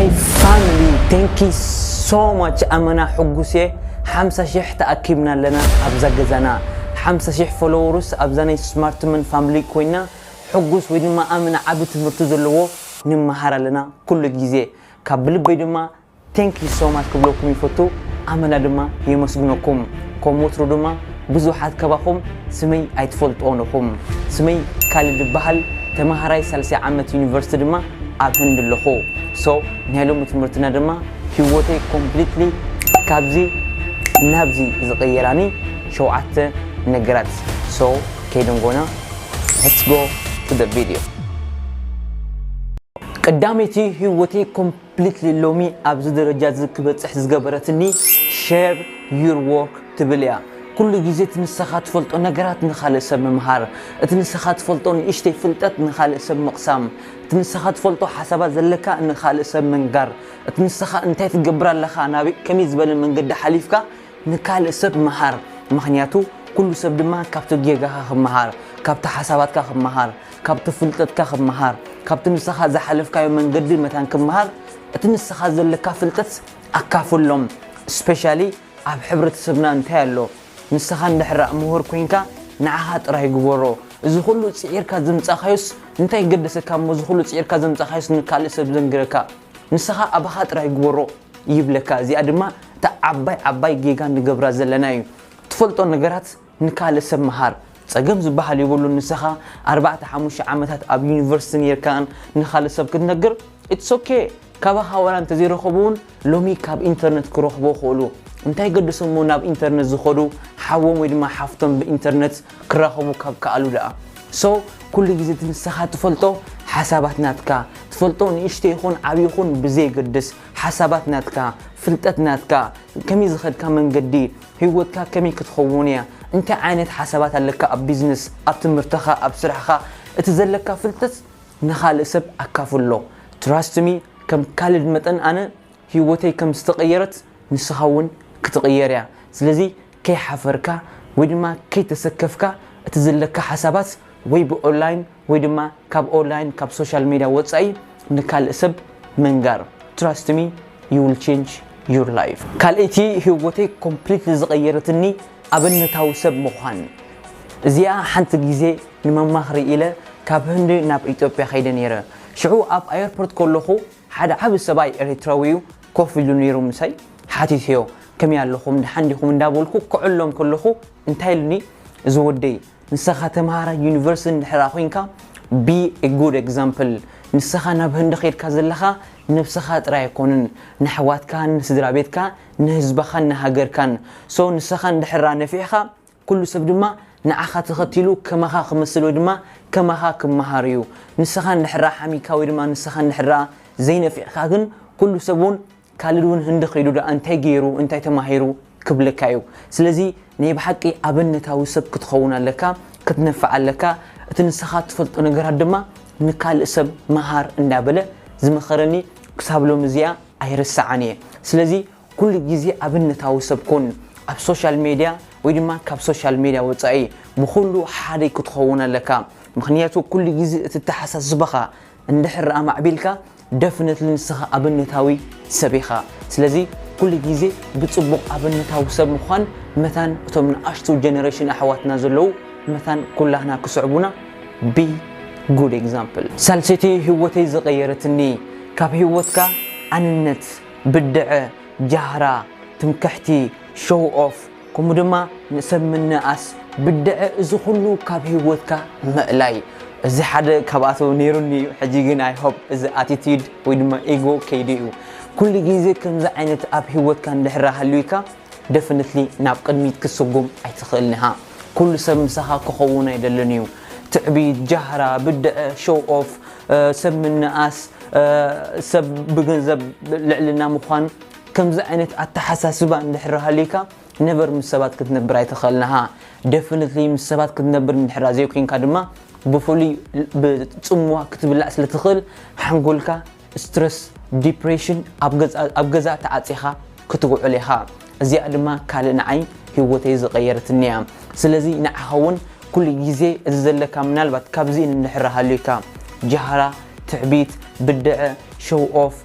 Family, thank you so much። ኣመና ሕጉስ እየ። ሓምሳ ሺሕ ተኣኪብና ኣለና ኣብዛ ገዛና። ሓምሳ ሺሕ ፎሎወርስ ኣብዛ ናይ ስማርትመን ፋሚሊ ኮይና፣ ሕጉስ ወይ ድማ ኣመና ዓቢ ትምህርቲ ዘለዎ ንመሃር ኣለና ኩሉ ግዜ። ካብ ብልበይ ድማ thank you so much ክብለኩም ይፈቱ። ኣመና ድማ የመስግነኩም። ከም ወትሩ ድማ ብዙሓት ካባኹም ስመይ ኣይትፈልጥዎን ኢኹም። ስመይ ካሊድ ይበሃል። ተመሃራይ ሳልሳይ ዓመት ዩኒቨርሲቲ ድማ ኣብ ህንዲ ኣለኹ። So ናይ ሎሚ ትምህርትና ድማ ህይወተይ ኮምፕሊትሊ ካብዚ ናብዚ ዝቐየራኒ ሸውዓተ ነገራት። So ከይደንጎና let's go to the video። ቀዳመይቲ ህይወተይ ኮምፕሊትሊ ሎሚ ኣብዚ ደረጃ እዚ ክበጽሕ ዝገበረትኒ share your work ትብል እያ። ኩሉ ግዜ እቲ ንስኻ ትፈልጦ ነገራት ንኻልእ ሰብ ምምሃር፣ እቲ ንስኻ ትፈልጦ ንእሽተይ ፍልጠት ንኻልእ ሰብ ምቕሳም፣ እቲ ንስኻ ትፈልጦ ሓሳባት ዘለካ ንኻልእ ሰብ ምንጋር፣ እቲ ንስኻ እንታይ ትገብር ኣለኻ፣ ናበይ ከመይ ዝበለ መንገዲ ሓሊፍካ ንካልእ ሰብ ምሃር። ምኽንያቱ ኩሉ ሰብ ድማ ካብቲ ጌጋኻ ክመሃር፣ ካብቲ ሓሳባትካ ክመሃር፣ ካብቲ ፍልጠትካ ክመሃር፣ ካብቲ ንስኻ ዝሓለፍካዮ መንገዲ መታን ክመሃር፣ እቲ ንስኻ ዘለካ ፍልጠት ኣካፍሎም። ስፔሻሊ ኣብ ሕብረተሰብና እንታይ ኣሎ? ንስኻ እንድሕር ምሁር ኮይንካ ንዓኻ ጥራይ ግበሮ። እዚ ኩሉ ጽዒርካ ዘምጻኻዮስ እንታይ ገደሰካ እሞ፣ እዚ ኩሉ ጽዒርካ ዘምጻኻዮስ ንካልእ ሰብ ዘንግረካ? ንስኻ ኣባኻ ጥራይ ግበሮ ይብለካ። እዚኣ ድማ እታ ዓባይ ዓባይ ጌጋ ንገብራ ዘለና እዩ። ትፈልጦ ነገራት ንካልእ ሰብ ምሃር። ጸገም ዝበሃል የብሉን። ንስኻ ኣርባዕተ ሓሙሽተ ዓመታት ኣብ ዩኒቨርሲቲ ነይርካን ንኻልእ ሰብ ክትነግር it's okay። ካባኻ ዋላ እንተዘይረኸቡ እውን ሎሚ ካብ ኢንተርነት ክረኽቡ ይኽእሉ። እንታይ ገድሶሞ ናብ ኢንተርነት ዝኸዱ ሓዎም ወይ ድማ ሓፍቶም ብኢንተርነት ክራኸቡ ካብ ከኣሉ ደኣ? So ኩሉ ግዜ እቲ ንስኻ ትፈልጦ ሓሳባት ናትካ፣ ትፈልጦ ንእሽቶ ይኹን ዓብዪ ይኹን ብዘይገድስ ሓሳባት ናትካ፣ ፍልጠት ናትካ፣ ከመይ ዝኸድካ መንገዲ፣ ህይወትካ ከመይ ክትኸውን እያ፣ እንታይ ዓይነት ሓሳባት ኣለካ ኣብ ቢዝነስ፣ ኣብ ትምህርትኻ፣ ኣብ ስራሕኻ፣ እቲ ዘለካ ፍልጠት ንኻልእ ሰብ ኣካፍሎ። Trust me፣ ከም ካልድ መጠን ኣነ ህይወተይ ከም ዝተቐየረት ንስኻ እውን ክትቕየር እያ። ስለዚ ከይሓፈርካ ወይ ድማ ከይተሰከፍካ እቲ ዘለካ ሓሳባት ወይ ብኦንላይን ወይ ድማ ካብ ኦንላይን ካብ ሶሻል ሜድያ ወጻኢ ንካልእ ሰብ ምንጋር። Trust me, you will change your life። ካልኣይቲ ህይወተይ ኮምፕሊትሊ ዝቐየረትኒ ኣብነታዊ ሰብ ምዃን። እዚኣ ሓንቲ ግዜ ንመማኽሪ ኢለ ካብ ህንዲ ናብ ኢትዮጵያ ከይደ ነይረ። ሽዑ ኣብ ኣየርፖርት ከለኹ ሓደ ዓቢ ሰብኣይ ኤሪትራዊ እዩ ኮፍ ኢሉ ነይሩ ምሳይ። ሓቲተዮ፣ "ከመይ ኣለኹም? ደሓን ዲኹም?" እንዳበልኩ ክዕሎም ከለኹ እንታይ ኢሉኒ፣ "እዚ ወደይ፣ ንስኻ ተምሃራይ ዩኒቨርሲቲ እንድሕራ ኮይንካ፣ be a good example። ንስኻ ናብ ህንዲ ከይድካ ዘለኻ ንብስኻ ጥራይ ኣይኮንን፣ ንኣሕዋትካን፣ ንስድራ ቤትካ፣ ንህዝብኻን ንሃገርካን። So ንስኻ እንድሕራ ነፊሕኻ፣ ኩሉ ሰብ ድማ ንዓኻ ተኸቲሉ ከማኻ ክመስል ወይ ድማ ከማኻ ክመሃር እዩ። ንስኻ እንድሕራ ሓሚካ ወይ ድማ ንስኻ እንድሕራ ዘይነፊዕካ ግን ኩሉ ሰብ እውን ካልድ እውን ህንዲ ከይዱ ደኣ እንታይ ገይሩ፣ እንታይ ተማሂሩ ክብለካ እዩ። ስለዚ ናይ ብሓቂ ኣብነታዊ ሰብ ክትኸውን ኣለካ፣ ክትነፍዕ ኣለካ። እቲ ንስኻ ትፈልጦ ነገራት ድማ ንካልእ ሰብ መሃር እንዳበለ ዝመኸረኒ ክሳብ ሎሚ እዚኣ ኣይረስዓን እየ። ስለዚ ኩሉ ግዜ ኣብነታዊ ሰብ ኩን። ኣብ ሶሻል ሜድያ ወይ ድማ ካብ ሶሻል ሜድያ ወጻኢ ብኹሉ ሓደ ክትኸውን ኣለካ። ምኽንያቱ ኩሉ ግዜ እቲ ኣተሓሳስባኻ እንድሕር ኣማዕቢልካ፣ ደፍነትሊ ንስኻ ኣብነታዊ ሰብ ኢኻ። ስለዚ ኩሉ ግዜ ብጽቡቕ ኣብነታዊ ሰብ ምዃን መታን እቶም ንኣሽቱ ጀነሬሽን ኣሕዋትና ዘለዉ መታን ኩላህና ክስዕቡና be good example። ሳልሰይቲ ህይወተይ ዝቐየረትኒ፣ ካብ ህይወትካ ኣንነት፣ ብድዐ፣ ጃህራ፣ ትምክሕቲ፣ ሾው ኦፍ፣ ከምኡ ድማ ንሰብ ምንኣስ፣ ብድዐ፣ እዚ ኩሉ ካብ ህይወትካ ምእላይ። እዚ ሓደ ካብኣቶም ነይሩኒ እዩ። ሕጂ ግን I hope እዚ ኣቲቲዩድ ወይ ድማ ኢጎ ከይዱ እዩ። ኩሉ ግዜ ከምዚ ዓይነት ኣብ ህይወትካ እንድሕር ሃልዩካ፣ ደፍንትሊ ናብ ቅድሚት ክትስጉም ኣይትኽእልን ኢኻ። ኩሉ ሰብ ምሳኻ ክኸውን ኣይደልን እዩ። ትዕቢት፣ ጃህራ፣ ብድዐ፣ ሾው ኦፍ፣ እ፣ ሰብ ምንኣስ፣ እ፣ ሰብ ብገንዘብ ልዕልና ምዃን፣ ከምዚ ዓይነት ኣተሓሳስባ እንድሕር ሃልዩካ፣ ነቨር ምስ ሰባት ክትነብር ኣይትኽእልን ኢኻ። ደፍንትሊ ምስ ሰባት ክትነብር እንድሕር ዘይኮይንካ ድማ፣ ብፍሉይ ብጽምዋ ክትብላዕ ስለ ትኽእል፣ ሓንጎልካ ስትረስ፣ ዲፕሬሽን ኣብ ገዛ፣ ኣብ ገዛ ተዓጺኻ ክትውዕል ኢኻ። እዚኣ ድማ ካልእ ንዓይ ህይወተይ ዝቐየረትኒ እያ። ስለዚ ንዓኻ እውን ኩሉ ግዜ እዚ ዘለካ ምናልባት ካብዚ እንድሕር ሃልዩካ፣ ጃህራ፣ ትዕቢት፣ ብድዐ፣ ሾው ኦፍ፣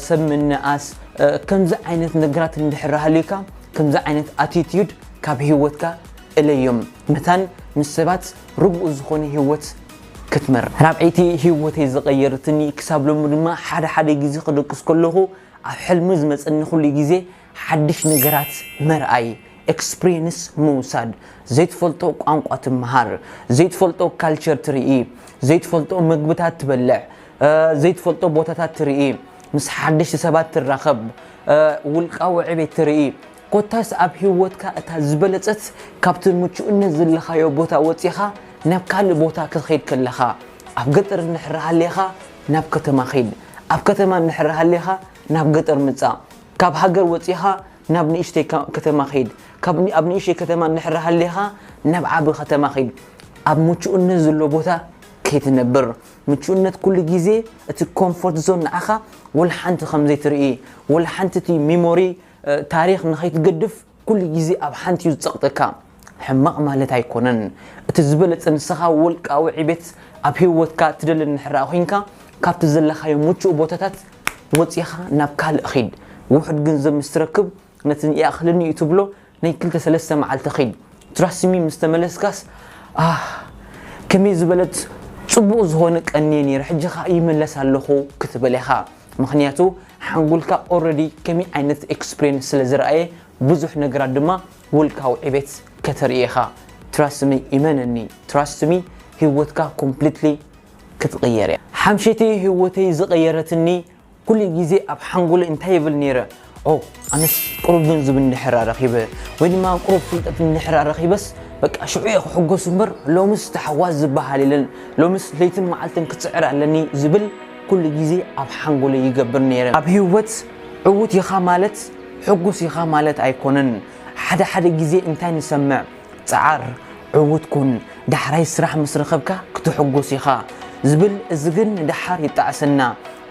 ሰብ ምንኣስ፣ ከምዚ ዓይነት ነገራት እንድሕር ሃልዩካ፣ ከምዚ ዓይነት ኣቲቲዩድ ካብ ህይወትካ እለዮም። መታን ምስ ሰባት ርጉእ ዝኾነ ህይወት ክትመር። ራብዐይቲ ህይወተይ ዝቐየርትኒ ክሳብ ሎሚ ድማ ሓደ ሓደ ግዜ ክደቅስ ከለኹ ኣብ ሕልሚ ዝመጸኒ ኩሉ ግዜ ሓድሽ ነገራት ምርኣይ፣ ኤክስፕሪየንስ ምውሳድ፣ ዘይትፈልጦ ቋንቋ ትመሃር፣ ዘይትፈልጦ ካልቸር ትርኢ፣ ዘይትፈልጦ መግብታት ትበልዕ፣ ዘይትፈልጦ ቦታታት ትርኢ፣ ምስ ሓደሽቲ ሰባት ትራኸብ፣ ውልቃዊ ዕቤት ትርኢ። ኮታስ ኣብ ህይወትካ እታ ዝበለጸት ካብቲ ምቹእነት ዘለኻዮ ቦታ ወጺኻ ናብ ካልእ ቦታ ክትኸይድ ከለኻ፣ ኣብ ገጠር እንድሕር ሃሊኻ ናብ ከተማ ኺድ፣ ኣብ ከተማ እንድሕር ሃሊኻ ናብ ገጠር ምጻእ፣ ካብ ሃገር ወጺኻ ናብ ንእሽተይ ካ-፣ ከተማ ኺድ፣ ካብ ን-፣ ኣብ ንእሽተይ ከተማ እንድሕር ሃሊኻ ናብ ዓቢ ከተማ ኺድ። ኣብ ምቹእነት ዘሎ ቦታ ከይትነብር። ምቹእነት ኩሉ ግዜ እቲ ኮምፎርት ዞን ንዓኻ ወላ ሓንቲ ከም ዘይትርኢ፣ ወላ ሓንቲ እቲ ሚሞሪ፣ እ፣ ታሪኽ ንኸይትገድፍ ኩሉ ግዜ ኣብ ሓንቲ እዩ ዝጸቕጠካ። ሕማቕ ማለት ኣይኮነን። እቲ ዝበለጸ ንስኻ ውልቃዊ ዕቤት ኣብ ህይወትካ ትደሊ እንድሕር ደኣ ኮይንካ፣ ካብቲ ዘለኻዮ ምቹእ ቦታታት ወጺኻ ናብ ካልእ ኺድ። ውሑድ ገንዘብ ምስ ትረክብ፣ ነቲ ይኣኽለኒ እዩ ትብሎ ናይ ክልተ ሰለስተ መዓልቲ ኺድ። ትራስት ሚ ምስ ተመለስካስ፣ ኣህ፣ ከመይ ዝበለት ጽቡቕ ዝኾነ ቀንየ ነይረ፣ ሕጂ ኸኣ ይምለስ ኣለኹ ክትብል ኢኻ። ምኽንያቱ ሓንጎልካ ኦልረዲ ከመይ ዓይነት ኤክስፕሪየንስ ስለ ዝረኣየ፣ ብዙሕ ነገራት ድማ ውልቃዊ ዕቤት ከተርኢ ኢኻ። ትራስት ሚ፣ እመነኒ፣ ትራስት ሚ፣ ህይወትካ ኮምፕሊትሊ ክትቕየር እያ። ሓምሸይቲ ህይወተይ ዝቐየረትኒ፣ ኩሉ ግዜ ኣብ ሓንጎለይ እንታይ ይብል ነይረ? ኦ፣ ኣነስ ቁሩብ ገንዘብ እንድሕር ረኺበ፣ ወይ ድማ ቁሩብ ፍልጠት እንድሕር ረኺበስ፣ በቃ ሽዑ እየ ክሕጎስ እምበር፣ ሎምስ ታሕዋስ ዝበሃል የለን፣ ሎምስ ለይትን መዓልትን ክጽዕር ኣለኒ ዝብል ኩሉ ግዜ ኣብ ሓንጎለይ ይገብር ነይረ። ኣብ ህይወት ዕዉት ኢኻ ማለት፣ ሕጉስ ኢኻ ማለት ኣይኮነን። ሓደ ሓደ ግዜ እንታይ ንሰምዕ? ጸዓር፣ ዕዉት ኩን፣ ዳሕራይ ስራሕ ምስ ረኸብካ ክትሕጎስ ኢኻ ዝብል፣ እዚ ግን ንደሓር ይጣዕሰና።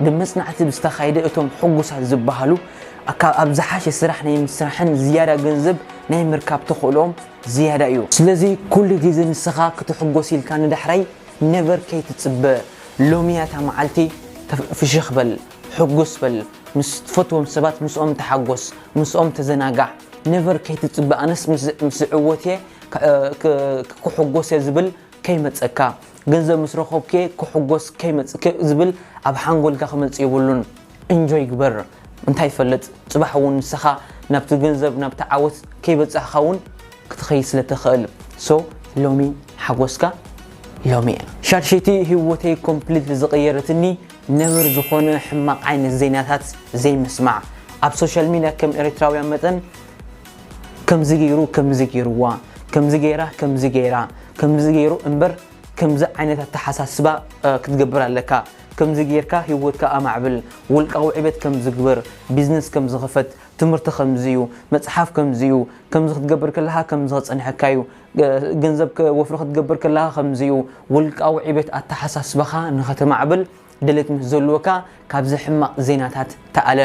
ብመጽናዕቲ ብዝተኻየደ፣ እቶም ሕጉሳት ዝበሃሉ፣ ኣካ-፣ ኣብ ዝሓሸ ስራሕ ናይ ምስራሕን ዝያዳ ገንዘብ ናይ ምርካብ ተኽእሎኦም ዝያዳ እዩ። ስለዚ ኩሉ ግዜ ንስኻ ክትሕጎስ ኢልካ ንዳሕራይ ነቨር ከይትጽበ። ሎሚ እያ እታ መዓልቲ፣ ተፍ-፣ ፍሽኽ በል፣ ሕጉስ በል፣ ምስ ትፈትዎም ሰባት ምስኦም ተሓጎስ፣ ምስኦም ተዘናጋዕ። ነቨር ከይትጽበ፣ ኣነስ ምስ፣ ምስ ዝዕወት እየ ክ-፣ ክ-፣ ክሕጎስ እየ ዝብል ከይመጸካ፣ ገንዘብ ምስ ረኸብኩ እየ ክሕጎስ ከይመጽ-፣ ከ-፣ ዝብል ኣብ ሓንጎልካ ክመጽእ የብሉን። ኢንጆይ ግበር። እንታይ ይፈልጥ፣ ጽባሕ እውን ንስኻ ናብቲ ገንዘብ፣ ናብቲ ዓወት ከይበጻሕካ እውን ክትኸይድ ስለ ትኽእል። ሶ፣ ሎሚ ሓጎስካ ሎሚ እያ። ሻድሸይቲ ህይወተይ ኮምፕሊትሊ ዝቐየረትኒ፣ ነበር ዝኾነ ሕማቕ ዓይነት ዜናታት ዘይምስማዕ። ኣብ ሶሻል ሚድያ ከም ኤርትራውያን መጠን፣ ከምዚ ገይሩ፣ ከምዚ ገይርዋ፣ ከምዚ ገይራ፣ ከምዚ ገይራ፣ ከምዚ ገይሩ እምበር፣ ከምዚ ዓይነት ኣተሓሳስባ፣ እ፣ ክትገብር ኣለካ። ከምዚ ጌርካ ህይወትካ ኣማዕብል፣ ውልቃዊ ዕቤት ከምዚ ግበር፣ ቢዝነስ ከምዚ ክፈት፣ ትምህርቲ ከምዚ እዩ፣ መጽሓፍ ከምዚ እዩ፣ ከምዚ ክትገብር ከለኻ ከምዚ ክጸንሐካ እዩ፣ እ፣ ገንዘብ ከ-፣ ወፍሪ ክትገብር ከለኻ ከምዚ እዩ፣ ውልቃዊ ዕቤት ኣተሓሳስባኻ ንኸተማዕብል ድሌት ምስ ዘልወካ ካብዚ ሕማቕ ዜናታት ተኣለ።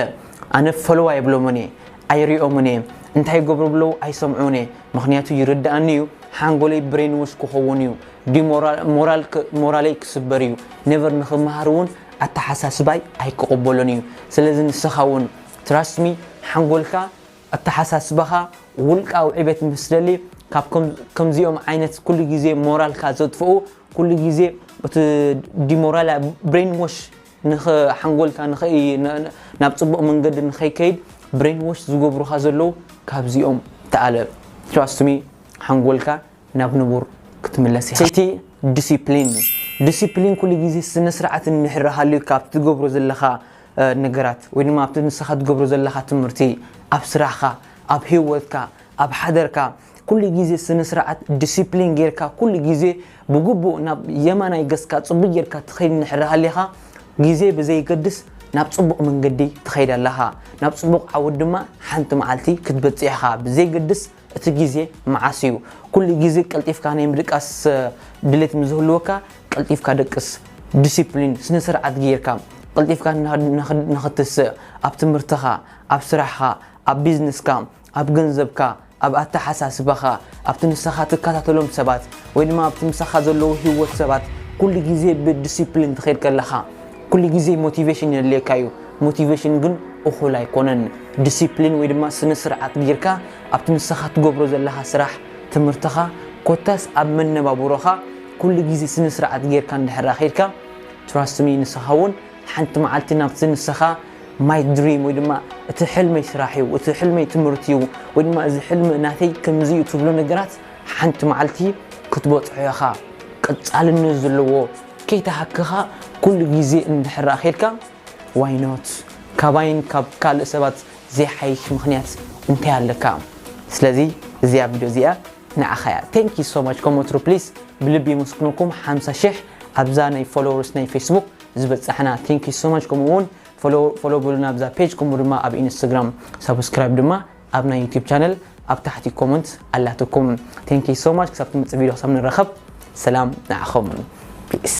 ኣነ ፈለዋ የብሎምን እየ፣ ኣይሪኦምን እየ፣ እንታይ ይገብሩ ብለው ኣይሰምዑን እየ። ምኽንያቱ ይርድኣኒ እዩ፣ ሓንጎለይ ብሬን ዎሽ ክኸውን እዩ፣ ዲሞራል-፣ ሞራል ክ-፣ ሞራለይ ክስበር እዩ። ነቨር ንኽመሃር እውን ኣተሓሳስባይ ኣይክቕበሎን እዩ። ስለዚ ንስኻ እውን ትራስት ሚ፣ ሓንጎልካ፣ ኣተሓሳስባኻ፣ ውልቃዊ ዕቤት ምስ ደሊ፣ ካብ ከም-፣ ከምዚኦም ዓይነት ኩሉ ግዜ ሞራልካ ዘጥፍኡ፣ ኩሉ ግዜ እቲ ዲሞራል ብሬን ዎሽ ንኸ-፣ ሓንጎልካ ንኸ-፣ ን-፣ ን-፣ ናብ ጽቡቕ መንገዲ ንኸይከይድ ብሬን ዎሽ ዝገብሩኻ ዘለዉ ካብዚኦም ተኣለ። ትራስት ሚ፣ ሓንጎልካ ናብ ንቡር ክትምለስ ኢኻ። ሰይቲ ዲሲፕሊን። ዲሲፕሊን ኩሉ ግዜ ስነ ስርዓት እንድሕር ሃልዩ ካብ ትገብሮ ዘለኻ፣ እ፣ ነገራት ወይ ድማ ኣብቲ ንስኻ ትገብሮ ዘለኻ ትምህርቲ፣ ኣብ ስራሕኻ፣ ኣብ ህይወትካ፣ ኣብ ሓደርካ፣ ኩሉ ግዜ ስነ ስርዓት ዲሲፕሊን ጌርካ ኩሉ ግዜ ብግቡእ ናብ የማናይ ገጽካ ጽቡቕ ጌርካ ትኸይድ እንድሕር ሃሊኻ፣ ግዜ ብዘይገድስ ናብ ጽቡቕ መንገዲ ትኸይድ ኣለኻ። ናብ ጽቡቕ ዓወት ድማ ሓንቲ መዓልቲ ክትበጽሕ ኢኻ። ብዘይገድስ እቲ ግዜ መዓስ እዩ? ኩሉ ግዜ ቀልጢፍካ ናይ ምድቃስ፣ እ፣ ድሌት ምስ ዝህልወካ፣ ቀልጢፍካ ደቅስ። ዲሲፕሊን፣ ስነ ስርዓት ጌርካ፣ ቀልጢፍካ ንኽ-፣ ንኽ-፣ ንኽትስእ፣ ኣብ ትምህርትኻ፣ ኣብ ስራሕኻ፣ ኣብ ቢዝነስካ፣ ኣብ ገንዘብካ፣ ኣብ ኣተሓሳስባኻ፣ ኣብቲ ንስኻ ትከታተሎም ሰባት፣ ወይ ድማ ኣብቲ ምሳኻ ዘለዉ ህይወት ሰባት፣ ኩሉ ግዜ ብዲሲፕሊን ትኸይድ ከለኻ፣ ኩሉ ግዜ ሞቲቬሽን የድልየካ እዩ። ሞቲቬሽን ግን እኹል ኣይኮነን። ዲሲፕሊን ወይ ድማ ስነ ስርዓት ጌርካ ኣብቲ ንስኻ ትገብሮ ዘለኻ ስራሕ፣ ትምህርትኻ፣ ኮታስ ኣብ መነባብሮኻ ኩሉ ግዜ ስነ ስርዓት ጌርካ እንድሕር ኸይድካ፣ ትራስት ሚ ንስኻ እውን ሓንቲ መዓልቲ ናብቲ ንስኻ ማይ ድሪም ወይ ድማ እቲ ሕልመይ ስራሕ እዩ፣ እቲ ሕልመይ ትምህርቲ እዩ፣ ወይ ድማ እዚ ሕልሚ ናተይ ከምዚ እዩ ትብሎ ነገራት ሓንቲ መዓልቲ ክትበፅሖ ኢኻ። ቀፃልነት ዘለዎ ከይተሃክኻ ኩሉ ግዜ እንድሕር ኸይድካ፣ ዋይ ኖት? ካባይን ካብ ካልእ ሰባት ዘይሓይሽ ምኽንያት እንታይ ኣለካ? ስለዚ እዚኣ ቪድዮ እዚኣ ንዓኻ እያ። Thank you so much። ኮመትሩ ፕሊስ ብልቢ የመስግነኩም። ሓምሳ ሽሕ ኣብዛ ናይ ፎሎወርስ ናይ ፌስቡክ ዝበጻሕና። Thank you so much። ከምኡ እውን ፎሎ በሉና ኣብዛ ፔጅ፣ ከምኡ ድማ ኣብ ኢንስታግራም፣ ሳብስክራይብ ድማ ኣብ ናይ ዩቲዩብ ቻነል ኣብ ታሕቲ ኮመንት ኣላትኩም። Thank you so much። ክሳብ ትመጽእ ቪድዮ ክሳብ ንራኸብ፣ ሰላም ንዓኹም። ፒስ።